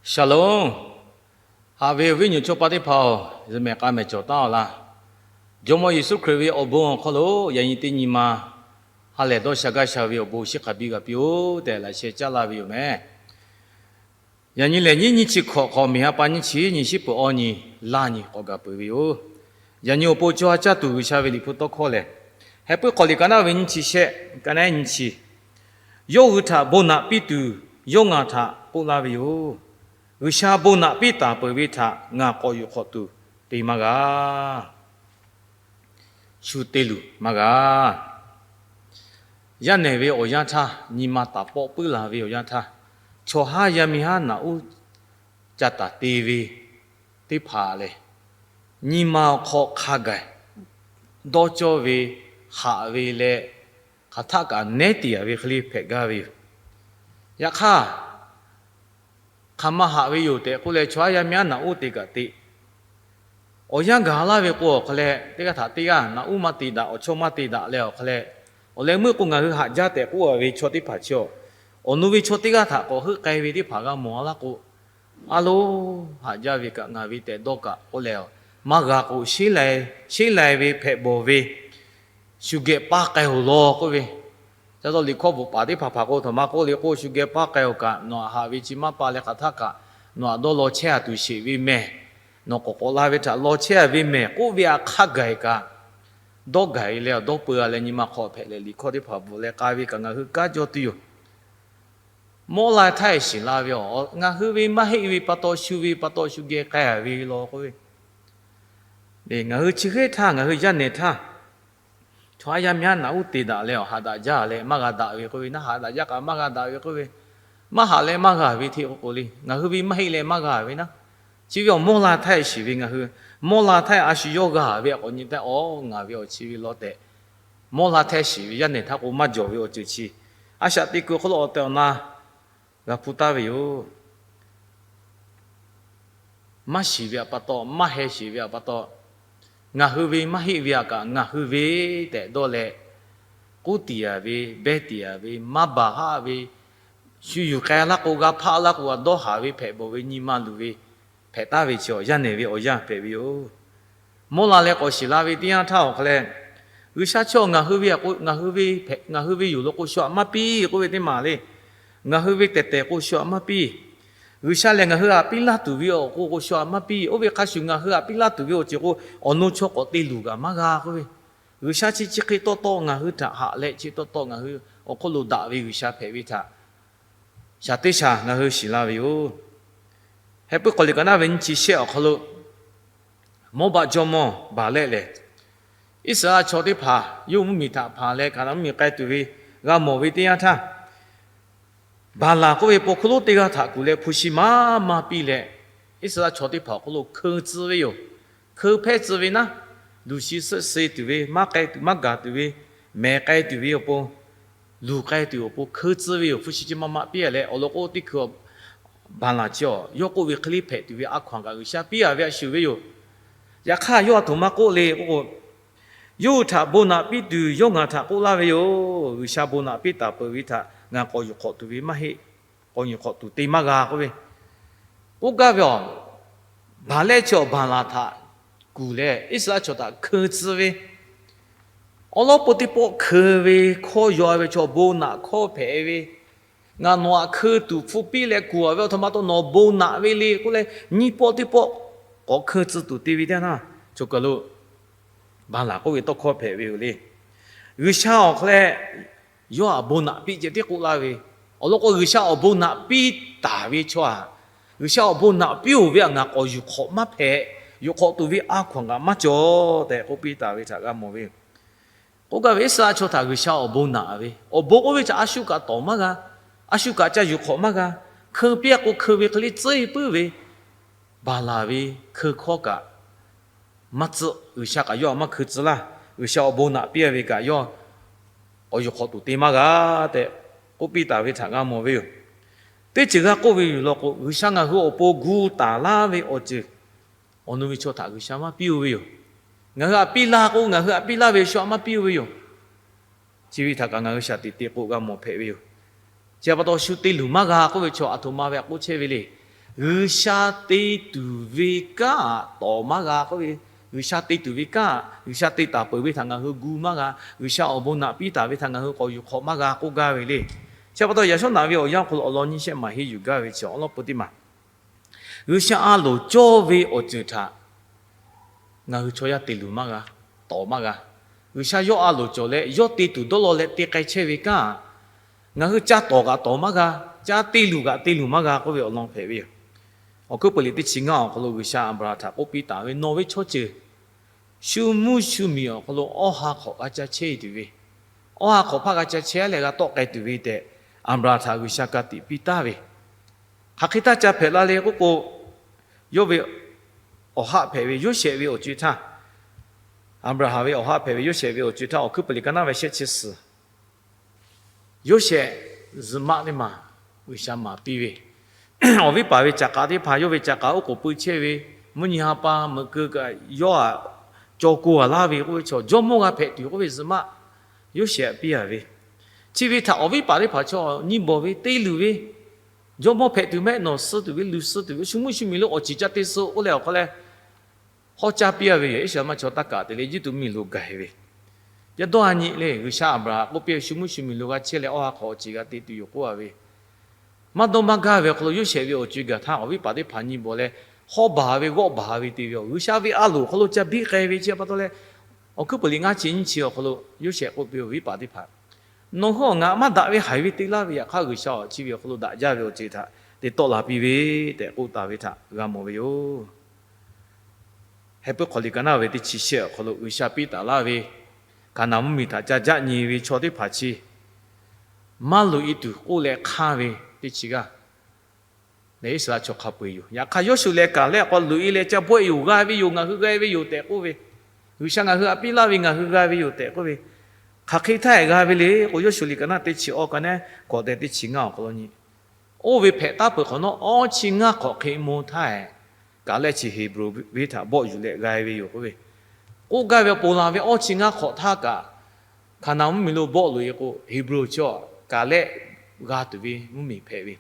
Shaˍlonˍ. Haꞈ ve awˬ viˉ awˬ nyi chaw pa teˇ hpaˍ-oˬ, zuhꞈ mehˍ k'a mehˍ cawˬ taˉ-aw laˇ. Jawˇmawˇ Yeˍsuˆ Hkriꞈ ve awˬ bon awˬ hk'aw lo yaꞈ nyi teˇ nyi ma ha lehˬ dawˇ sha gaˇ sha ve awˬ bon shiˉ hk'a biˇ g'a piˇ-oˆ tehꞈ laꞈ sheh caˉ laˇ ve yoˬ meh. Yaꞈ nyi lehˬ nyiˇ nyiˇ chi hkawꞈ hk'awꞈ miˬ ha pa nyiˇ chi nyiˇ shiˉ peuˬ awˇ nyi laˇ nyi k'awꞈ gaˬ peuˬ ve yoˬ. Yaꞈ nyi awˬ pon co ha caˇ tuˬ G'uiˬsha ve Liꞈ hpu tawˇ hkawˇ lehˬ, Heh puiˉ hk'aw liꞈ ka naˉ ve nyiˇ chi shehˆ, ka naˉ nyiˇ chi, Yawˇ hui htaꞈ bon naꞈ piˇ tuˬ, yawˇ ngaˬ htaꞈ k'oˆ laˇ ve yoˬ. G'uiˬsha bon naꞈ piˇ taˍ peuˬ ve htaꞈ ngaˬ k'awꞈ yuˬ hk'awꞈ tuˬ te maˇ g'a. Shu te luˬ maˇ g'a. Yaˇ nehˬ ve awˬ yanˇ htaˇ, nyi ma taˍ pawˆ puiˉ la ve awˬ yanˇ htaˇ, chaw haˉ yaˇ miˇ haˉ naꞈ uˉ ca taˍ te ve teˇ hpaˍ lehˬ, nyi ma awˬ hk'aw hk'a gaˬ dawˇ cawˇ ve, haꞈ ve leh, hk'aˬ htaˆ kaꞈ nehˉ te-a ve hk'e le hpehꞈ gaˇ ve yoˬ. Yaꞈ hk'aˇ, hk'aˬ ma haꞈ ve yoˬ tehꞈ k'oˆ leh, chaw haˉ yaˇ miˇ haˉ naꞈ uˉ te kaꞈ te, awˬ yanˇ gaˬ laˇ ve k'o awˬ hk'a leh, teˇ g'aˇ htaꞈ teˇ g'aˇ naꞈ uˉ maˇ te daꞈ, awˬ chawˇ maˇ te daꞈ leh awˬ hk'a leh, awˬ leh meuˆ k'o ngaˬ hui haꞈ jaˇ tehꞈ k'oˆ-a ve chaw teˇ hpaˍ chi-a, awˬ nu ve chaw teˇ g'aˇ htaꞈ k'awꞈ heuˆ k'ai ve teˇ hpaˍ g'a mawˬ-a laˇ k'o, a lo, haꞈ jaˇ ve kaꞈ ngaˬ ve tehꞈ dawˇ kaꞈ k'oˆ leh, maˇ g'a k'o, sheˉ lai ve hpehꞈ bawˬ ve, shu geh paˇ k'ai-oˬ law k'oˆ ve, ca taw liꞈ hkawˇ bvuhꞈ paˍ teˇ hpaˍ hpaˍ k'o, htaꞈ ma k'oˆ le k'o, shu geh paˇ k'ai-oˬ kaꞈ, nawˬ haꞈ ve chi maˇ pa leh hk'aˬ htaˆ kaꞈ nawˬ htaꞈ dawˇ law chehˇ-a tuˬ sheˍ ve mehˬ, nawˬ k'awꞈ k'awꞈ la ve htaꞈ law chehˇ-a ve mehˬ k'oˆ ve aꞈ hk'a gaˬ kaꞈ, dawˇ gaˬ-e leh dawˇ peu-a leh nyi ma hk'aw hpehꞈ leh liꞈ hkawˇ teˇ hpaˍ bvuhꞈ leh k'a ve kaꞈ ngaˬ hui kanˉ jaw tuˬ yoˬ. Mawˇ la htaˇ-e shiˍ la ve, ngaˬ hui ve maˇ heˆ ve pa taw shu ve pa taw shu geh k'ai-a ve law k'oˆ ve, ngaˬ hui chi hk'e htaˇ, ngaˬ hui yaˇ nehˬ htaˇ, chaw haˉ yaˇ miˇ haˉ naꞈ uˉ te daꞈ leh awˬ haꞈ daꞈ jaˇ leh maˇ g'a daꞈ ve k'oˆ ve, naˉ haꞈ daꞈ jaˇ kaꞈ maˇ g'a daꞈ ve k'oˆ ve, maˇ haꞈ leh maˇ g'a ve hte k'o k'o le, ngaˬ hui ve maˇ heˆ leh maˇ g'a ve naˉ, chi ve awˬ mawˇ la htaˇ-e shiˍ ve ngaˬ hui, mawˇ la htaˇ-e a shu yawˇ g'a ve a k'awꞈ nyi tehꞈ, aˬ, ngaˬ ve awˬ chi ve law tehꞈ, mawˇ la htaˇ-e shiˍ ve yaˇ nehˬ htaˇ k'o maˇ jawˬ ve awˬ ceuˬ chi, a shaꞈ teꞈ kuiˬ hk'oˆ lo awˬ tehˬ awˬ na g'a hpu taˍ ve yoˬ. Maˇ shiˍ ve htaꞈ pa taw, maˇ heh shiˍ ve htaꞈ pa taw, ngaˬ hui ve maˇ heˆ ve htaꞈ kaꞈ ngaˬ hui ve tehꞈ dawˇ leh, k'uˉ tiˍ-a ve, behˇ tiˍ-a ve, maˇ baˬ haˆ ve, shu yuˬ k'ai laˇ k'o, g'a hpaˆ laˇ k'o, a dawˇ haˍ ve hpehꞈ bawˬ ve nyi ma luˬ ve hpehꞈ taˍ ve chi-a, yaˇ nehˬ ve awˬ yanˇ hpehꞈ ve yoˬ. Mawˇ la leh k'awꞈ shiˍ la ve teˇ yanˇ htaˇ awˬ hk'a leh, G'uiˬsha chi-a ngaˬ hui ve, ngaˬ hui ve yoˬ law k'o shu htaꞈ maˇ piˇ k'oˆ ve teˇ maˬ le. Ngaˬ hui ve tehˬ tehˬ k'o shu htaꞈ maˇ piˇ. G'uiˬsha lehˬ ngaˬ hui htaꞈ piˇ laˇ tuˬ ve awˬ k'o k'o shu htaꞈ maˇ piˇ. Oˇ ve hk'a shuˍ ngaˬ hui htaꞈ piˇ laˇ tuˬ ve awˬ ceuˬ k'o, awˬ nu chaw k'awꞈ te luˬ kaꞈ maˇ g'a k'oˆ ve, G'uiˬsha chi chi hk'e taw taw ngaˬ hui htaꞈ haꞈ leh chi taw taw ngaˬ hui awˬ hk'oˆ lo daꞈ ve G'uiˬsha hpehꞈ ve htaꞈ shaˍ teˇ shaˍ ngaˬ hui shiˍ la ve yoˬ. Heh puiˉ hk'aw liꞈ ka naˉ ve nyiˇ chi shehˆ awˬ hk'aw lo, Mawˇbaˆ jawˇmawˇ Baˍlehˆ lehˬ, Iˉsaˍreˍlaˆ chaw teˇ hpaˍ yawˇ mvuhˇmiˬ htaꞈ hpanˍ leh Hkaˍnanˍ mvuhˇmiˬ k'ai tuˬ ve g'a mawˬ ve teˇ yanˇ htaˇ, Baˍlaˍ k'oˆ ve paw hkuˇ lonˉ teˇ g'aˇ htaꞈ kuˬ leh hpu shi maˇ maˇ piˇ leh, Iˉsaˍreˍlaˆ chaw teˇ hpaˍ awˬ hk'oˆ lo hkeu tcuh ve yoˬ. Hkeu hpehˇ tcuh ve naˉ, luˬ shi suhˆ se tuˬ ve, maˇ k'ai tuˬ maˇ gaˬ tuˬ ve, mehˬ k'ai tuˬ ve awˬ pon, luˬ k'ai tuˬ awˬ pon hkeu tcuh ve yoˬ. Hpu shi chi maˇ maˇ piˇ leh awˬ lawn k'o teˇ hkui Baˍlaˍ chi-a yawˇ k'oˆ ve hk'e le hpehꞈ tuˬ ve a hkaw-anˬ kaꞈ G'uiˬsha piˇ-a ve a shuˍ ve yoˬ. Yaꞈ hk'aˇ yawˇ a htoꞈ ma k'oˆ le k'o, Yawˇ hui htaꞈ bon naꞈ piˇ tuˬ yawˇ ngaˬ htaꞈ k'oˆ laˇ ve yoˬ. G'uiˬsha bon naꞈ piˇ taˍ peuˬ ve htaꞈ ngaˬ k'awꞈ yuˬ hk'awꞈ tuˬ ve maˇ heˆ. K'awꞈ yuˬ hk'awꞈ tuˬ te maˇ g'a k'oˆ ve, k'oˆ gaˇ ve a, Baˍlehˆ chi awˬ Baˍlaˍ htaꞈ kuˬ leh Iˉsaˍreˍlaˆ chaw htaꞈ hkeu tcuh ve, awˉ lawˉ pon teˇ pawˆ hkeu ve hkawˇ yaw ve chaw bon naꞈ hkawˇ hpehꞈ ve, ngaˬ nawˬ htaꞈ hkeu tuˬ hpfuhˇ piˇ leh kuˬ-a ve awˬ htoꞈ ma taw nawˬ bon naꞈ ve le k'oˆ leh nyiˇ pawˆ teˇ pawˆ k'awꞈ hkeu tcuh tuˬ te ve teˇ yanˇ, choˬ kaˬ lo Baˍlaˍ k'oˆ ve tawˇ hkawˇ hpehꞈ ve yoˬ le. G'uiˬsha awˬ hk'aw leh yawˇ htaꞈ bon naꞈ piˇ ceh tiˉ k'oˆ laˇ ve, awˬ lawn k'o G'uiˬsha awˬ bon naꞈ piˇ taˍ ve chaw htaꞈ, G'uiˬsha awˬ bon naꞈ piˇ-oˬ ve htaꞈ ngaˬ k'awꞈ yuˬ hk'awꞈ maˇ hpehꞈ, yuˬ hk'awꞈ tuˬ ve a hkaw-anˬ kaꞈ maˇ cawˬ tehꞈ k'oˆ piˇ taˍ ve htaꞈ g'a mawˬ ve yoˬ. K'oˆ gaˇ ve Iˉsaˍreˍlaˆ chaw htaꞈ G'uiˬsha awˬ bon naꞈ ve, awˬ bon k'oˆ ve htaꞈ a shu kaꞈ tawˍ maˇ g'a, a shu kaꞈ ca yuˬ hk'awꞈ maˇ g'a, hkeu piˇ-a k'o hkeu ve hk'e le tcuhˉ-e puiˉ ve, Baˍlaˍ ve hkeu hkawˇ kaꞈ maˇ tcuhˆ, G'uiˬsha kaꞈ yawˇ htaꞈ maˇ hkeu tcuh laˇ, G'uiˬsha awˬ bon naꞈ piˇ-a ve kaꞈ yawˇ k'awꞈ yuˬ hk'awꞈ tuˬ te maˇ g'a tehꞈ k'oˆ piˇ taˍ ve htaꞈ g'a mawˬ ve yoˬ. Teˇ ceuˬ g'a k'oˆ ve yoˬ law k'o, G'uiˬsha ngaˬ hui awˬ pon gu taˍ laˇ ve awˬ ceuˬ awˬ nu ve chaw htaꞈ G'uiˬsha maˇ piˇ-oˬ ve yoˬ. Ngaˬ hui htaꞈ piˇ laˇ k'o, ngaˬ hui htaꞈ piˇ laˇ ve shu htaꞈ maˇ piˇ-oˬ ve yoˬ. Chi ve htaꞈ kaꞈ ngaˬ hui shaˍ teꞈ te k'o g'a mawˬ hpehꞈ ve yoˬ. Chi pa taw shu te luˬ maˇ g'a k'oˆ ve chaw a htoꞈ ma ve htaꞈ k'oˆ chehˇ ve le. G'uiˬsha te tuˬ ve kanˉ aꞈ tawˍ maˇ g'a k'oˆ ve, G'uiˬsha te tuˬ ve kanˉ, G'uiˬsha te taˍ peuˬ ve htaꞈ ngaˬ hui gu maˇ g'a, G'uiˬsha awˬ bon naꞈ piˇ taˍ ve htaꞈ ngaˬ hui k'awꞈ yuˬ hk'awꞈ maˇ g'a k'oˆ gaˇ ve le. Chi pa taw yaꞈ shawˉ naꞈ ve awˬ yanˇ awˬ hk'aw lo awˬ lawn nyi shehˆ maˬ henˇ yuˬ gaˇ ve chi awˬ lawn peuˬ teˇ maˬ, G'uiˬsha a loˍ cawˇ ve awˬ ceuˬ htaꞈ ngaˬ hui chaw yaˇ te luˬ maˇ g'a, tawˍ maˇ g'a. G'uiˬsha yawˇ a loˍ cawˬ leh yawˇ te tuˬ dawˇ law leh te k'ai chehˇ ve kanˉ, ngaˬ hui ca tawˍ kaꞈ tawˍ maˇ g'a, ca te luˬ kaꞈ te luˬ maˇ g'a k'oˆ ve awˬ lawn hpehꞈ ve yoˬ. Awˬ hkuiˉ peuˬ liꞈ teˇ chi ngaˇ awˬ hk'aw lo G'uiˬsha Aˍbraˍhanˍ htaꞈ k'oˆ piˇ taˍ ve, Nawˬ ve chaw ceuˬ shu mvuhˇ shu miˬ awˬ hk'aw lo awˇ ha hk'awꞈ g'a ca chehˇ tuˬ ve, awˇ ha hk'awꞈ hpaˇ g'a ca chehˇ leh g'a tawˆ k'ai tuˬ ve tehꞈ, Aˍbraˍhanˍ htaꞈ G'uiˬsha ka tiꞈ piˇ taˍ ve. Hk'aˬ hk'e htaˇ ca hpehꞈ la le k'oˆ k'o, yawˇ ve awˬ haˆ hpehꞈ ve Yoˇsehꞈ ve awˬ co-e htaˇ, Aˍbraˍhanˍ ve awˬ haˆ hpehꞈ ve Yoˇsehꞈ ve awˬ co-e htaˇ, awˬ hkuiˉ peuˬ liꞈ ka naˉ ve shehˆ chi suhˍ, Yoˇsehꞈ zuhꞈ maˆ teˇ maˬ G'uiˬsha maˍ piˇ ve, awˬ viˉ paˍ ve caꞈ k'aꞈ teˇ hpaˍ, yawˇ ve caꞈ k'aꞈ oˉ k'oˍ pui chehˇ ve, mvuhˇ nyi ha pa meuꞈ keu kaꞈ yawˇ htaꞈ caw ko a laˇ ve k'oˆ ve chaw, jawˇmawˇ g'a hpehꞈ tuˬ k'oˆ ve zuhꞈ maˆ Yoˇsehꞈ piˇ a ve. Chi ve htaꞈ awˬ viˉ paˍ teˇ hpaˍ chaw nyi bawˬ ve te luˬ ve, jawˇmawˇ hpehꞈ tuˬ mehˆ nawˬ suh tuˬ ve, luˬ suh tuˬ ve, shu mvuhˇ shu miˬ lo awˬ ciˍ ca te suh k'oˆ leh awˬ hk'aw leh hawˉ caˇ piˇ a ve yoˬ. Iˉsaˍreˍlaˆ chaw taˇ kaꞈ te leh Eˇjiˇtuꞈ miˬ lo gaˬ-e ve, yaˇ dawˇ a nyi le, G'uiˬsha Aˍbraˍhanˍ k'oˆ piˇ ve, shu mvuhˇ shu miˬ lo g'a chehˇ leh awˇ ha hk'awꞈ awˬ ciˍ g'a te tuˬ yoˬ k'oˆ a ve. Maˇ dawˇ maˇ gaˇ ve awˬ hk'aw lo Yoˇsehꞈ ve awˬ co-e gaˬ htaˇ, awˬ viˉ paˍ teˇ hpaˍ nyi bawˬ leh, hawˉ baˬ ve g'awˆ baˬ ve te ve, G'uiˬsha ve a loˍ awˬ hk'aw lo ca biˇ k'ai ve chi pa taw leh, awˬ hkuiˉ peuˬ liꞈ ngaˇ chi nyiˇ chi awˬ hk'aw lo Yoˇsehꞈ k'oˆ piˇ, Awˬ viˉ paˍ teˇ hpaˍ, nawˬ hui awˬ ngaˬ maˇ daꞈ ve haiˬ ve te laˇ ve, yaꞈ hk'aˇ G'uiˬsha chi ve awˬ hk'aw lo daꞈ jaˇ ve awˬ ceuˬ htaꞈ te tawˆ la piˇ ve tehꞈ k'oˆ taˍ ve htaꞈ g'a mawˬ ve yoˬ. Heh puiˉ hk'aw liꞈ ka naˉ ve teˇ chi shehˆ awˬ hk'aw lo G'uiˬsha piˇ taˍ laˇ ve, Hkaˍnanˍ mvuhˇmiˬ htaꞈ ca jaˆ nyi ve chaw teˇ hpaˍ chi maˇ loꞈ e tuˬ k'oˆ leh hk'anˇ ve teˇ chi g'aˇ lehˬ, Iˉsaˍreˍlaˆ chaw hk'a peu-eˬ yoˬ. Yaꞈ hk'aˇ Yoˇshuˆ leh kaˍlehˆ k'awꞈ loꞈ e leh ca bawˆ e yoˬ, g'a ve yoˬ, ngaˬ hui g'a ve yoˬ tehꞈ k'oˆ ve, G'uiˬsha ngaˬ hui htaꞈ piˇ laˇ ve ngaˬ hui g'a ve yoˬ tehꞈ k'oˆ ve, hk'aˬ hk'e htaˇ g'a ve le k'o, Yoˇshuˆ liꞈ ka naˉ teˇ chi awˇ ka naˉ k'awꞈ te teˇ chi ngaˇ awˬ hk'aw lo nyi, oˇ ve hpehꞈ taˉ peuˬ hk'awꞈ nawˉ, awˇ chi ngaˇ hk'awꞈ hk'e mo htaˇ, kaˍlehˆ chi Heˍbronˍ venˇ htaꞈ bawˆ yuˬ leh g'a ve yoˬ k'oˆ ve, k'oˆ gaˇ ve awˬ pon la ve awˇ chi ngaˇ hk'awꞈ htaˇ kaꞈ, Hkaˍnanˍ mvuhˇmiˬ lo bawˆ loꞈ e k'o, Heˍbronˍ chaw kaˍlehˆ g'a tuˬ ve mvuhˇmiˬ hpehꞈ ve,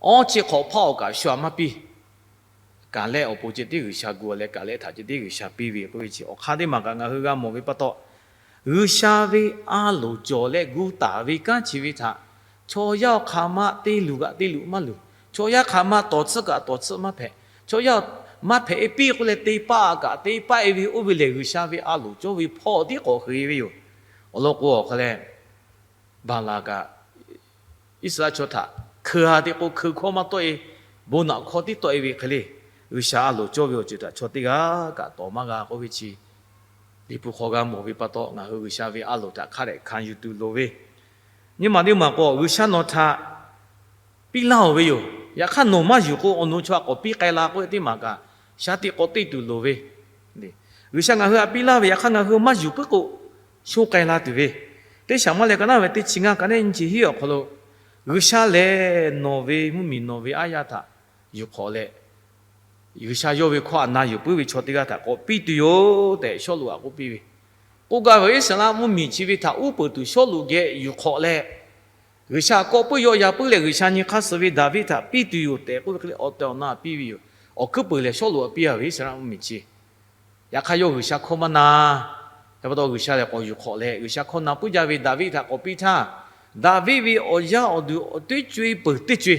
awˇ chi hk'awꞈ hpaˇ awˬ kaꞈ shu aꞈ maˇ piˇ. Kaˍlehˆ awˬ pon ceh tiˉ G'uiˬsha gu leh kaˍlehˆ htaꞈ ceh tiˉ G'uiˬsha piˇ ve k'oˆ ve chi awˬ hk'aˇ teˇ maˬ kaꞈ ngaˬ hui g'a mawˬ ve pa taw, G'uiˬsha ve a loˍ cawˬ leh gu taˍ ve kanˉ chi ve htaꞈ chaw yaˇ awˬ hk'aˬ ma te luˬ kaꞈ te luˬ maˇ luˬ, chaw yaˇ hk'aˬ ma tawˍ tsuhˇ kaꞈ tawˍ tsuhˇ maˇ hpehꞈ, chaw yaˇ maˇ hpehꞈ e piˇ k'oˆ leh te paˆ kaꞈ te paˆ e ve, oˇ ve lehˬ G'uiˬsha ve a loˍ cawˇ ve hpawˇ tiˉ k'awꞈ hk'e ve yoˬ. Awˬ lawn k'o, awˬ hk'a leh Baˍlaˍ kaꞈ Iˉsaˍreˍlaˆ chaw htaꞈ hkeu ha te k'o hkeu hkawˇ maˇ tawˆ e, bon naꞈ hkawˇ tiˉ tawˆ e ve hk'e le, G'uiˬsha a loˍ cawˇ ve awˬ ceuˬ htaꞈ chaw teˇ g'aˇ kaꞈ tawˍ maˇ g'a k'oˆ ve chi, Liꞈ hpu hk'aw g'a mawˬ ve pa taw, ngaˬ hui G'uiˬsha ve a loˍ htaꞈ hk'a dehꞈ hkanˍ yuˬ tuˬ loˍ ve. Nyi maˬ teˇ maˬ k'o, G'uiˬsha nawˬ htaꞈ piˇ laˇ-oˬ ve yoˬ. Yaꞈ hk'aˇ nawˬ maˇ yuˬ k'o, awˬ nu chaw htaꞈ k'awꞈ piˇ k'ai la k'oˆ ve teˇ maˬ kaꞈ, shaˉ tiꞈ k'awꞈ teˇ tuˬ loˍ ve. G'uiˬsha ngaˬ hui htaꞈ piˇ laˇ ve, yaꞈ hk'aˇ ngaˬ hui maˇ yuˬ puiˉ k'o, shonˇ k'ai la tuˬ ve. Teˇ Shaˍmuˍaˍlehˍ ka naˉ ve teˇ chi ngaˇ ka naˉ nyiˇ chi hiˉ awˬ hk'aw lo, G'uiˬsha lehˬ nawˬ ve mvuhˇmiˬ nawˬ ve aˉ yaˇ htaꞈ yuˬ hk'awꞈ leh, G'uiˬsha yawˇ ve hkawˇ htaꞈ na yuˬ puiˉ ve chaw teˇ g'aˇ htaꞈ k'awꞈ piˇ tuˬ yoˬ tehꞈ, Sawˉluꞈ htaꞈ k'oˆ piˇ ve. K'oˆ gaˇ ve, Iˉsaˍreˍlaˆ mvuhˇmiˬ chi ve htaꞈ uˉ peunˍ tuˬ Sawˉluꞈ geh yuˬ hk'awꞈ leh, G'uiˬsha kawˆ puiˉ yawˆ yan puiˉ leh G'uiˬsha nyi hk'aˇ suh ve Daˍviˆ htaꞈ piˇ tuˬ yoˬ tehꞈ k'oˆ ve hk'e le, awˬ tehˬ awˬ na piˇ ve yoˬ. Awˬ hkuiˉ peuˬ lehˬ Sawˉluꞈ htaꞈ piˇ a ve, Iˉsaˍreˍlaˆ mvuhˇmiˬ chi. Yaꞈ hk'aˇ yawˇ G'uiˬsha hkawˇ maˇ na. Yaꞈ pa taw G'uiˬsha lehˬ k'awꞈ yuˬ hk'awꞈ leh, G'uiˬsha hkawˇ na puiˉ jaˇ ve Daˍviˆ htaꞈ k'awꞈ piˇ htaˇ, Daˍviˆ ve awˬ yaˇ awˬ duˬ awˬ teˇ co-e peuˬ teˇ co-e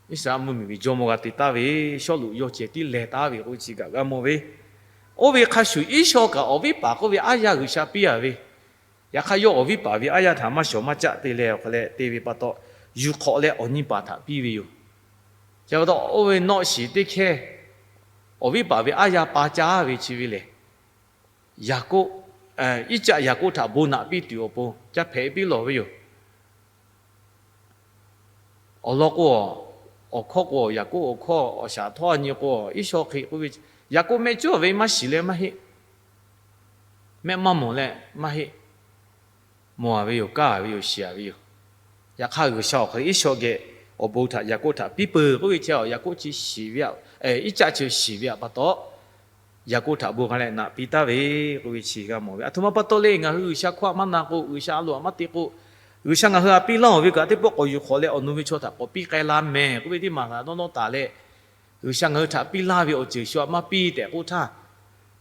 Iˉsaˍreˍlaˆ mvuhˇmiˬ ve jawˇmawˇ g'a te taˍ ve, Sawˉluꞈ yawˇ ceh tiˉ leh taˍ ve k'oˆ ve chi kaꞈ g'a mawˬ ve. Oˇ ve hk'a shuˍ, Iˉsawˇ kaꞈ awˬ viˉ paˍ k'oˆ ve aˉ yaˇ G'uiˬsha piˇ a ve. Yaꞈ hk'aˇ yawˇ awˬ viˉ paˍ ve aˉ yaˇ htaꞈ maˇ shawˍ maˇ caˆ te leh awˬ hk'a leh te ve pa taw, yuˬ hk'awꞈ leh awˬ nyi paˍ htaꞈ piˇ ve yoˬ. Chi pa taw oˇ ve nawˆ shiˍ teˇ hkehˇ awˬ viˉ paˍ ve aˉ yaˇ pa caˇ ve chi ve lehˬ, Yaˍkoˆ, Iˉcaˆ Yaˍkoˆ htaꞈ bon naꞈ piˇ tuˬ awˬ pon ca hpehꞈ piˇ lawˬ ve yoˬ. Awˬ lawn k'o, awˬ hkawˇ k'o, Yaˍkoˆ awˬ hkawˇ awˬ shaˍ htawˇ a nyi k'o, Iˉsawˇ hk'e k'oˆ ve, Yaˍkoˆ mehˆ cuˉ ve maˇ shiˍ leh maˇ heˆ, mehˆ maˇ mawˬ leh maˇ heˆ, mawˬ a ve yoˬ, kaˇ a ve yoˬ, shiˍ a ve yoˬ. Yaꞈ hk'aˇ G'uiˬsha awˬ hk'aw lo Iˉsawˇ geh awˬ bon htaꞈ Yaˍkoˆ htaꞈ piˇ peuˬ k'oˆ ve chi, Yaˍkoˆ chi shiˍ ve, Iˉcaˆ chi shiˍ ve pa taw, Yaˍkoˆ htaꞈ bon hk'a leh naꞈ piˇ taˍ ve k'oˆ ve chi g'a mawˬ ve. Aˬ htoꞈ ma pa taw le, ngaˬ hui G'uiˬsha hkawˇ htaꞈ maˇ na k'o, G'uiˬsha a loˍ htaꞈ maˇ te k'o, G'uiˬsha ngaˬ hui htaꞈ piˇ laˇ-oˬ ve kaꞈ teˇ pawˆ k'awꞈ yuˬ hk'awꞈ leh awˬ nu ve chaw htaꞈ k'awꞈ piˇ k'ai la mehˍ k'oˆ ve teˇ maˬ htaꞈ dawˇ nawˇ taˍ leh, G'uiˬsha ngaˬ hui htaꞈ piˇ laˇ ve awˬ ceuˬ shu htaꞈ maˇ piˇ tehꞈ k'oˆ htaˇ,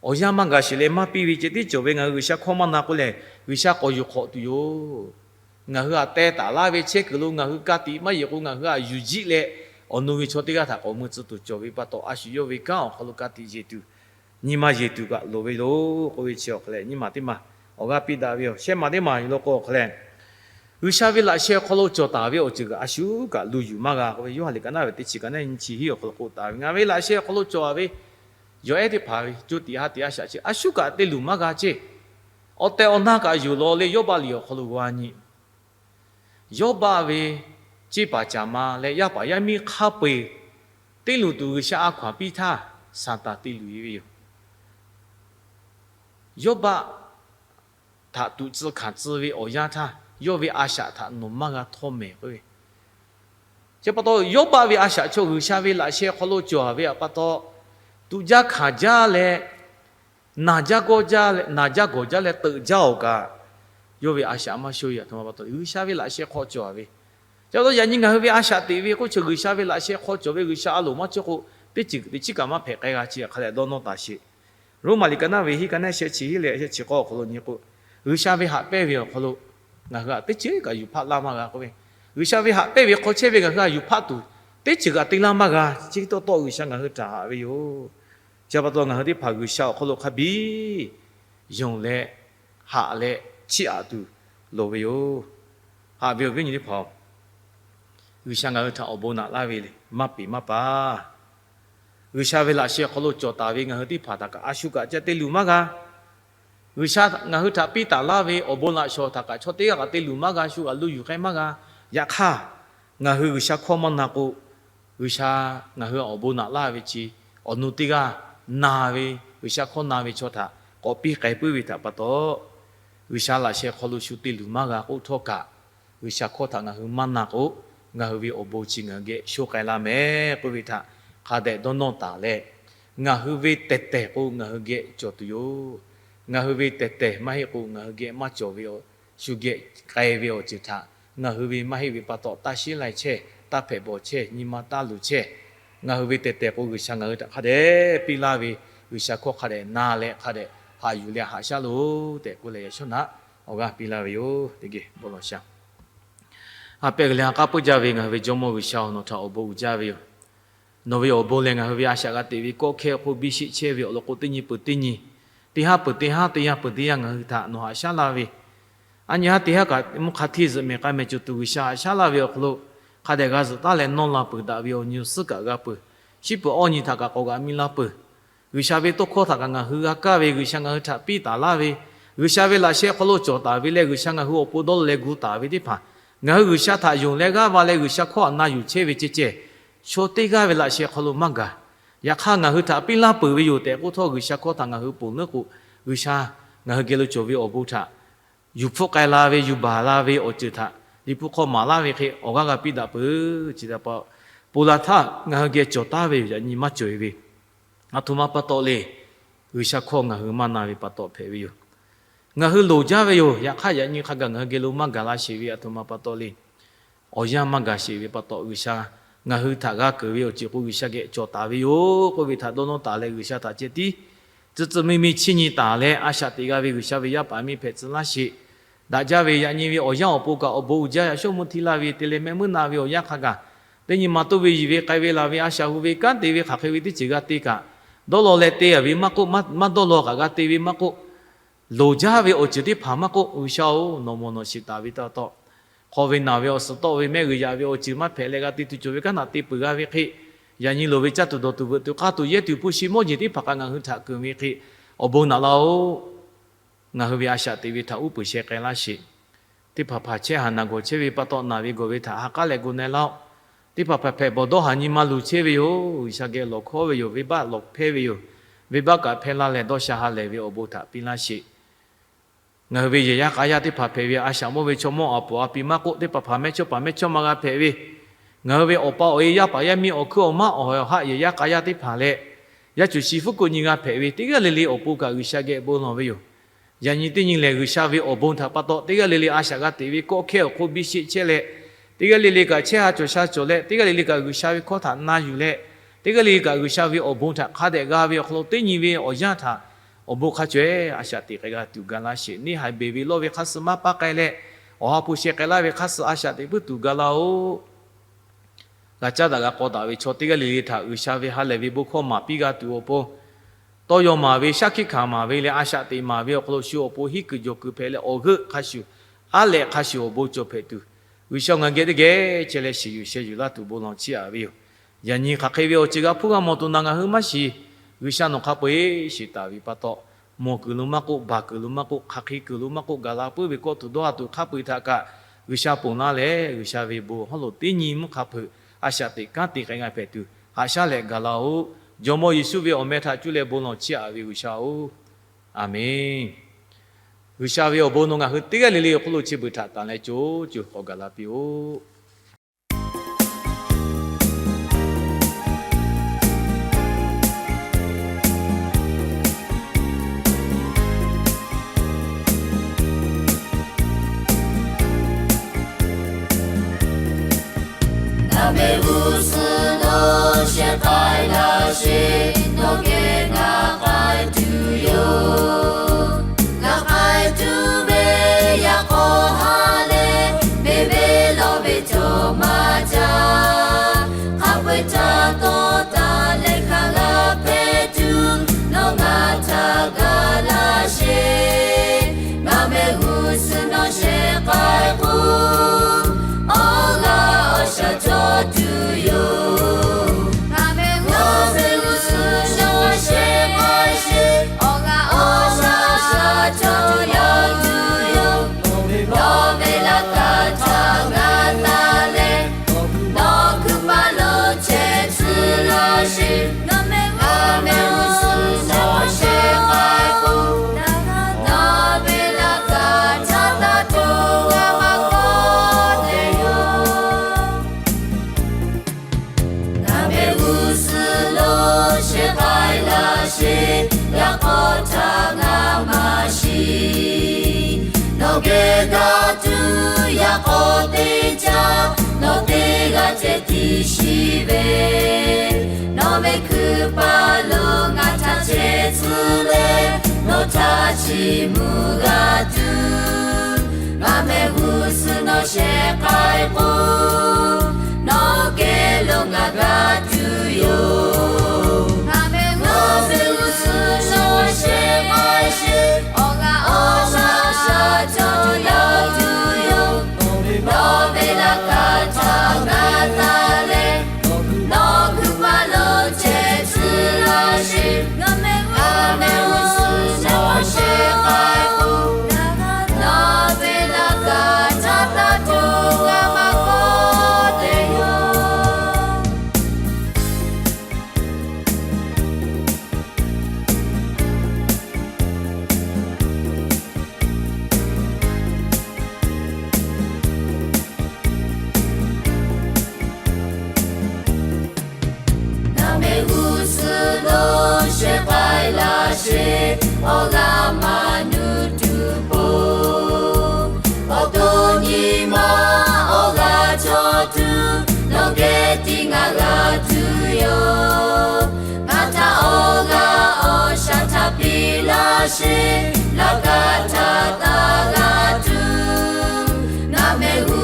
awˬ yanˇ maˇ gaˬ sheˍ leh maˇ piˇ ve ceh tiˉ cawˬ ve ngaˬ hui G'uiˬsha hkawˇ maˇ na k'oˆ lehˬ, G'uiˬsha k'awꞈ yuˬ hk'awꞈ tuˬ yoˬ. Ngaˬ hui htaꞈ teh taˍ laˇ ve chehˇ kuiˬ lo ngaˬ hui ka tiꞈ maˇ yeˬ k'o, ngaˬ hui htaꞈ yuˬ jiˆ leh awˬ nu ve chaw teˇ g'aˇ htaꞈ k'awꞈ mui tcuh tuˬ cawˬ ve pa taw, a shu yawˇ ve kanˉ awˬ hk'aw lo ka tiꞈ yeˬ tuˬ nyi ma yeˬ tuˬ kaꞈ loˍ ve yoˬ k'oˆ ve chi awˬ hk'aw leh nyi ma teˇ maˬ awˬ g'aˇ piˇ daꞈ ve yoˬ. Shehˆ maˬ teˇ maˬ yoˬ law k'o awˬ hk'aw leh, G'uiˬsha ve laꞈ sheh awˬ hk'aw lo cawˬ taˍ ve awˬ ceuˬ kaꞈ a shu kaꞈ lu yuˬ maˇ g'a k'oˆ ve, Yoˇhanˬ liꞈ ka naˉ ve teˇ chi ka naˉ nyi chi hiˉ awˬ hk'aw lo k'oˆ taˍ ve, Ngaˬ ve laꞈ sheh awˬ hk'aw lo cawˬ ve yawˬ ehˉ teˇ hpaˍ ve co tiꞈ ha tiꞈ a shaꞈ chi a shu kaꞈ te luˬ maˇ g'a ceˇ. Awˬ tehˬ awˬ na kaꞈ yuˬ law leh Yawˇbaˆ liꞈ awˬ hk'aw lo g'a nyi. Yawˇbaˆ ve ceˇ paˍ caˍ ma leh yaˇ paˍ yaˇ miˇ hk'a peu-eˬ te luˬ tuˬ G'uiˬsha a hkaw-anˬ piˇ htaˇ, Saˍtanˍ te luˬ-e ve yoˬ. Yawˇbaˆ htaꞈ tuꞈ tcuh hkanˍ tcuh ve awˬ yanˇ htaˇ, yawˇ ve a shaꞈ htaꞈ nawˬ maˇ g'a htawˇ mehˍ k'oˆ ve. Chi pa taw, Yawˇbaˆ ve a shaꞈ chaw G'uiˬsha ve laꞈ sheh hk'aw lo cawˬ ve pa taw, tuꞈ jaˇ hkanˍ jaˇ leh naˬ jaˇ gawˇ jaˇ leh, naˬ jaˇ gawˬ jaˇ leh teuꞈ jaˇ-oˬ kaꞈ, yawˇ ve a shaꞈ maˇ shoˇ ve. Aˬ htoꞈ ma pa taw, G'uiˬsha ve laꞈ sheh hk'aw cawˬ ve. Chi pa taw yaꞈ nyi ngaˬ hui ve a shaꞈ teꞈ ve k'oˆ chi G'uiˬsha ve laꞈ sheh hk'aw cawˬ ve G'uiˬsha a loˍ maˇ chehˇ k'o, teˇ ceuˬ teꞈ chiˉ kaꞈ maˇ hpehꞈ k'ai g'a chi hk'a leh dawˇ nawˇ taˍ sheˍ. Roˉmaꞈ liꞈ ka naˉ ve hiˉ ka naˉ sheh chi hiˉ leh sheh chi k'awˇ awˬ hk'aw lo nyi k'o, G'uiˬsha ve haꞈ pehnˇ ve awˬ hk'aw lo ngaˬ hui htaꞈ teˇ ceuˬ kaꞈ yuˬ hpaˆ laˇ maˇ g'a k'oˆ ve, G'uiˬsha ve haꞈ pehnˇ ve hk'aw chehˇ ve ngaˬ hui htaꞈ yuˬ hpaˆ tuˬ teˇ ceuˬ kaꞈ te laˇ maˇ g'a. Chi taw taw G'uiˬsha ngaˬ hui htaꞈ haꞈ ve yoˬ. Chi pa taw ngaˬ hui teˇ hpaˍ G'uiˬsha awˬ hk'aw lo hk'a biˇ yonˍ leh haꞈ leh chiˇ aꞈ tuˬ loˍ ve yoˬ. Haꞈ ve awˬ viˉ awˬ nyi teˇ hpaˍ-oˬ, G'uiˬsha ngaˬ hui htaꞈ awˬ bon naꞈ laˇ ve maˇ peˍ maˇ pa G'uiˬsha ve laꞈ sheh awˬ hk'aw lo cawˬ taˍ ve ngaˬ hui teˇ hpaˍ htaꞈ kaꞈ a shu kaꞈ ca te luˬ maˇ g'a. G'uiˬsha ngaˬ hui htaꞈ piˇ taˍ laˇ ve awˬ bon laꞈ shawnˍ htaꞈ kaꞈ chaw teˇ g'aˇ kaꞈ te luˬ maˇ g'a, shu kaꞈ lu yuˬ k'ai maˇ g'a. Yaꞈ hk'aˇ, ngaˬ hui G'uiˬsha hkawˇ maˇ na k'o, G'uiˬsha ngaˬ hui awˬ bon naꞈ laˇ ve chi awˬ nu teˇ g'aˇ na ve, G'uiˬsha hkawˇ na ve chaw htaꞈ k'awꞈ piˇ k'ai puiˉ ve htaꞈ pa taw, G'uiˬsha laꞈ sheh hk'aw lo shu te luˬ maˇ g'a k'oˆ htawˇ kaꞈ, G'uiˬsha hkawˇ htaꞈ ngaˬ hui maˇ na k'o, ngaˬ hui ve awˬ bon chi ngaˬ hui geh sho k'ai la mehˍ k'oˆ ve htaꞈ hk'a dehꞈ dawˇ nawˇ taˍ leh, ngaˬ hui ve tehˬ tehˬ k'o ngaˬ hui geh cawˬ tuˬ yoˬ. Ngaˬ hui ve tehˬ tehˬ maˇ heˆ k'o ngaˬ hui geh maˇ cawˬ ve, shu geh k'ai ve awˬ ceuˬ htaꞈ ngaˬ hui ve maˇ heˆ ve pa taw taˇ sheˉ lai chehˇ, taˇ hpehꞈ bawˬ chehˇ, nyi ma taˇ luˬ chehˇ. Ngaˬ hui ve tehˬ tehˬ k'o G'uiˬsha ngaˬ hui htaꞈ hk'a dehꞈ piˇ laˇ ve, G'uiˬsha hkawˇ hk'a dehꞈ na leh hk'a dehꞈ haꞈ yuˬ leh haꞈ shaˉ loˬ tehꞈ k'oˆ leh yaꞈ shawˉ naꞈ awˬ g'aˇ piˇ laˇ ve yoˬ. Teˇ geh bon lawˬ shaˍ. A pehˉ g'uiˬ leh ha k'aˉ puiˉ jaˇ ve ngaˬ hui ve Jawˇmawˇ G'uiˬsha-oˬ, nawˬ htaꞈ awˬ bon uiˍ jaˇ ve yoˬ. Nawˬ ve awˬ bon lehˬ ngaˬ hui ve a shaꞈ g'a teꞈ ve kawˆ hkehˇ hk'oˆ biˇ sheˆ chehˇ ve awˬ lawn k'o, teˇ nyi peuˬ teˇ nyi, teˇ haˉ peuˬ teˇ haˉ, teˇ yanˇ peuˬ teˇ yanˇ ngaˬ hui htaꞈ nawˬ haꞈ shaˉ laˇ ve, a nyi haˉ teˇ haˉ kaꞈ mvuhˇ hk'a hteˇ zuhꞈ mehˍ k'ai mehˍ cawˬ tuˬ G'uiˬsha haꞈ shaˉ laˇ ve awˬ hk'aw lo, hk'a dehꞈ g'a zuhꞈ taˉ leh nawˇ la peuˬ daꞈ ve awˬ nyi awˬ suhˉ kaꞈ g'a peuˬ. Shiˉ peuˬ awˇ nyi htaꞈ kaꞈ k'awꞈ g'aꞈ mi la peuˬ. G'uiˬsha ve tawˇ hkawˇ htaꞈ kaꞈ ngaˬ hui g'a kaˇ ve, G'uiˬsha ngaˬ hui htaꞈ piˇ taˍ laˇ ve, G'uiˬsha ve laꞈ sheh hk'aw lo cawˬ taˍ ve leh G'uiˬsha ngaˬ hui awˬ pon dawˇ law leh gu taˍ ve teˇ hpaˍ, ngaˬ hui G'uiˬsha htaꞈ yonˍ leh g'aˇ va leh G'uiˬsha hkawˇ htaꞈ na yuˬ chehˇ ve ceh ceh, chaw teˇ g'aˇ ve laꞈ sheh hk'aw lo maˇ gaˬ. Yaꞈ hk'aˇ ngaˬ hui htaꞈ piˇ laˇ peuˬ ve yoˬ tehꞈ k'oˆ htawˇ, G'uiˬsha hkawˇ htaꞈ ngaˬ hui ponˬ leuˉ k'o, G'uiˬsha ngaˬ hui geh lo cawˬ ve awˬ bon htaꞈ yuˬ hpfuhˆ k'ai la ve, yuˬ baˬ la ve awˬ ceuˬ htaꞈ Liꞈ hpu hk'aw maˍ laˇ ve hk'e awˬ g'aˇ g'a piˇ daꞈ peuˬ. Chi htaꞈ pa ponˬ laˬ htaˇ ngaˬ hui geh cawˬ taˉ ve yoˬ. Yaꞈ nyi maˇ cawˬ-e ve, aˬ htoꞈ ma pa taw le. G'uiˬsha hkawˇ ngaˬ hui maˇ na ve pa taw hpehꞈ ve yoˬ. Ngaˬ hui loˍ jaˇ ve yoˬ. Yaꞈ hk'aˇ yaꞈ nyi hk'a gaˬ ngaˬ hui geh lo maˇ gaˬ la sheˍ ve, aˬ htoꞈ ma pa taw le. Awˬ yanˇ maˇ gaˬ sheˍ ve pa taw, G'uiˬsha ngaˬ hui htaꞈ g'a keunˍ ve awˬ ceuˬ k'o G'uiˬsha geh cawˬ taˍ ve yoˬ k'oˆ ve htaꞈ dawˇ nawˇ taˍ leh, G'uiˬsha htaꞈ ceh tiˉ tcuh tcuh miˇ miˇ chiˇ nyi taˍ leh a shaꞈ teꞈ g'a ve G'uiˬsha ve yaˇ paˍ miˇ hpehꞈ tcuh laˇ sheˍ. Daꞈ jaˇ ve yaꞈ nyi ve awˬ yanˇ awˬ pon kaꞈ awˬ bon uiˍ jaˇ, yaꞈ shawˉ mvuh hti la ve te leh mehˆ meuˇ na ve awˬ yanˇ hk'a gaˬ, teˇ nyi ma toˇ ve yiˬ ve k'ai ve laˬ ve a shaꞈ hu ve kanˉ te ve hk'aˬ hk'e ve teˇ ceuˬ g'a te kaꞈ, dawˇ law leh te a ve maˇ k'oˆ, maˇ dawˇ law kaꞈ g'a te ve maˇ k'oˆ, loˍ jaˇ ve awˬ ceuˬ teˇ hpaˍ maˇ k'oˆ, G'uiˬsha-oˬ, nawˬ mawˬ nawˬ shiˍ taˍ ve taˇ taw, hk'aw ve naˬ ve awˬ suhˍ tawˆ ve mehˆ g'uiˬ yaꞈ ve awˬ ceuˬ maˇ hpehꞈ leh g'a te tuˬ cawˬ ve kanˉ htaꞈ te peuˬ g'a ve hk'e, yaꞈ nyi loˍ ve caˇ tuˬ dawˬ tuˬ veuꞈ tuˬ k'aˇ tuˬ yehˇ tuˬ hpu shi mawˇ jeˬ teˇ hpaˍ kaꞈ ngaˬ hui htaꞈ keunˍ ve hk'e, awˬ bon naꞈ laˇ-oˬ. Ngaˬ hui ve a shaꞈ teꞈ ve htaꞈ uˉ peunˍ sheh k'ai laˇ sheˍ. Teˇ hpaˍ hpaˍ chehˇ haˍ naˬ gawˬ chehˇ ve pa taw, naˬ ve gawˬ ve htaꞈ ha k'aˉ leh gu na-e laˇ-oˆ. Teˇ hpaˍ hpaˍ hpehꞈ bawˬ dawˇ haˍ nyi ma luˬ chehˇ ve yoˬ. G'uiˬsha geh lawˬ hkawˉ ve yoˬ. Venˇbaˆ lawˬ hpehˇ ve yoˬ. Venˇbaˆ kaꞈ hpehˇ laˇ leh dawˇ sha ha lehˬ ve awˬ bon htaꞈ piˇ laˇ sheˍ. Ngaˬ hui ve yehˬ yaˇ k'a yaˇ teˇ hpaˍ hpehꞈ ve a shaꞈ mawˇ ve chaw mawˇ aˬ poˍ a pi maˇ k'oˆ, teˇ hpaˍ hpaˍ mehˇchawˇ paˍ mehˇchawˇma g'a hpehꞈ ve, ngaˬ hui ve awˬ pa awˬ e yaˇ paˍ yaˇ miˇ awˬ hkuiˉ awˬ maˉ awˬ haꞈ yehˬ yaˇ k'a yaˇ teˇ hpaˍ leh, yaˇ cuˬ shi fuˉ kuꞈ nyi g'a hpehꞈ ve teˇ g'aˇ le le awˬ pon kaꞈ G'uiˬsha geh bon lawˬ ve yoˬ. Yaꞈ nyi teˇ nyi lehˬ, G'uiˬsha ve awˬ bon htaꞈ pa taw teˇ g'aˇ le le a shaꞈ g'a teꞈ ve kawˆ hkehˇ awˬ hk'oˆ biˇ sheˆ chehˇ leh, teˇ g'aˇ le le kaꞈ chehˇ ha cawˬ sha cawˬ leh, teˇ g'aˇ le le kaꞈ G'uiˬsha ve hkawˇ htaꞈ na yuˬ leh, teˇ g'aˇ le le kaꞈ G'uiˬsha ve awˬ bon htaꞈ hk'a dehꞈ g'a ve awˬ hk'aw lo teˇ nyi ve awˬ yanˇ htaꞈ awˬ bon hk'a caweh a shaꞈ teꞈ k'ai g'a tuˬ ga laˇ sheˍ. Neˇ haiˬ beˬ ve lawˇ ve hk'aˇ suh maˇ paˇ k'ai leh, awˬ ha hpu sheh k'ai laˇ ve hk'aˇ suh a shaꞈ teꞈ puiˉ tuˬ ga laˇ-oˆ. G'a caˉ daꞈ g'a k'aw daꞈ ve chaw teˇ g'aˇ le le htaꞈ G'uiˬsha ve ha lehˬ ve bon hkawˇ maˍ piˇ g'a tuˬ awˬ pon, tawˇ yaw maˍ ve, shaˉ hkiˆ hkanˍ maˍ ve leh a shaꞈ teꞈ maˍ ve awˬ hk'aw lo shu awˬ pon hiˉ kuiˬ jawˬ kuiˬ hpehꞈ leh, awˬ g'euˆ hk'a shuˍ, aˉ lehꞈ hk'a shuˍ awˬ bon cawˬ hpehꞈ tuˬ, G'uiˬsha ngaˬ geh teˇ geh chehˇ leh shiˍ yuˬ sheh yuˬ laˇ tuˬ bon lawˬ chiˇ aꞈ ve yoˬ. Yaꞈ nyi hk'aˬ hk'e ve awˬ ceuˬ g'a hpuˇ g'a mawˬ tuˬ naˬ ngaˬ hui maˇ shiˍ. G'uiˬsha nawˬ hk'a peu-eˬ shiˍ taˍ ve pa taw, mawˬ kuiˬ lo maˇ k'oˆ, baˬ kuiˬ lo maˇ k'oˆ, hk'aˬ hk'e kuiˬ lo maˇ k'oˆ, gaˬ la puiˉ ve kawˆ tuˬ dawˇ ha tuˬ hk'a peu-eˬ htaꞈ kaꞈ G'uiˬsha ponˬ laˇ leh, G'uiˬsha ve bon hawˉ lo teˇ nyi mvuhˇ hk'a hpeuꞈ a shaꞈ teꞈ kanˉ te k'ai g'a hpehꞈ tuˬ haꞈ shaˉ leh gaˬ laˇ-oˆ. Jawˇmawˇ Yeˍsuˆ ve awˬ meh htaꞈ cuˇ leh bon lawˬ chiˇ aꞈ ve G'uiˬsha-oˬ, Aˍmenˬ. G'uiˬsha ve awˬ bon nawˬ ngaˬ hui teˇ g'aˇ le le awˬ hk'oˆ lo chi beuꞈ htaꞈ tanˬ leh co co hk'awꞈ gaˬ la piˇ-oˆ. Ngaˬ mehˆ g'uˇ suhˍ lo shehˍ k'ai laˇ sheˍ, nawˬ geh ngaˬ k'ai tuˬ yoˬ. Ngaˬ k'ai tuˬ ve yaꞈ k'aw ha leh, mehˬ ve lawˬ ve cawˬ maˇ jaˇ. Hk'a peu-eˬ htaꞈ tawˇ taˍ leh hk'a g'a hpehꞈ tuˬ, nawˬ ngaˬ htaꞈ gaˬ laˇ sheˍ. Ngaˬ mehˆ g'uˇ suhˍ nawˬ shehˍ k'ai k'o, awˬ g'aˇ awˬ shaˍ cawˬ tuˬ yoˬ. Ngaˬ mehˆ g'uˇ suhˍ nawˬ shehˍ k'ai sheˍ, awˬ g'aˇ awˬ shaˍ cawˬ yaˇ tuˬ yoˬ. Nawˬ ve laꞈ ka htaꞈ g'a taˍ leh, nawˬ hkui paˍ lo chehˇ tcuh laˇ sheˍ. Ngaˬ mehˆ g'uˇ suhˍ nawˬ shehˍ k'ai k'o, nawˬ ve laꞈ ka htaꞈ taˇ tuˬ g'a maˇ kawˆ te yoˬ. Ngaˬ mehˆ g'uˇ suhˍ lo shehˍ k'ai laˇ sheˍ, yaꞈ k'aw htaꞈ ngaˬ maˇ shiˍ. Nawˬ geh g'a tuˬ yaꞈ k'aw teˇ caˇ, nawˬ teˇ g'aˇ ceh tiꞈ shiˍ ve, nawˬ ve hkui paˍ lo ngaˬ htaꞈ chehˇ tcuh leh, nawˬ htaꞈ chiˇ mvuh g'a tuˬ, ngaˬ mehˆ g'uˇ suhˍ nawˬ shehˍ k'ai k'o, nawˬ geh lo ngaˬ g'a tuˬ yoˬ. Ngaˬ mehˆ g'uˇ suhˍ nawˬ shehˍ k'ai sheˍ, awˬ g'aˇ awˬ shaˍ cawˬ yaˇ tuˬ yoˬ. Nawˬ ve laꞈ ka htaꞈ g'a taˍ leh, nawˬ hkui paˍ lo chehˇ tcuh laˇ sheˍ. Ngaˬ mehˆ g'uˇ suhˍ nawˬ shehˍ k'ai k'o, nawˬ ve laꞈ ka htaꞈ taˇ tuˬ g'a maˇ kawˆ te yoˬ. Ngaˬ mehˆ g'uˇ suhˍ lo shehˍ k'ai laˇ sheˍ, awˬ g'aˇ maˇ nuˇ tuˬ po. Awˬ to nyi ma awˬ g'aˇ cawˬ tuˬ, nawˬ geh tiˉ ngaˬ g'a tuˬ yoˬ. Ngaˬ htaꞈ awˬ g'aˇ awˬ shaˍ htaꞈ piˇ laˇ sheˍ, laꞈ ka htaꞈ taˇ g'a tuˬ. Ngaˬ mehˆ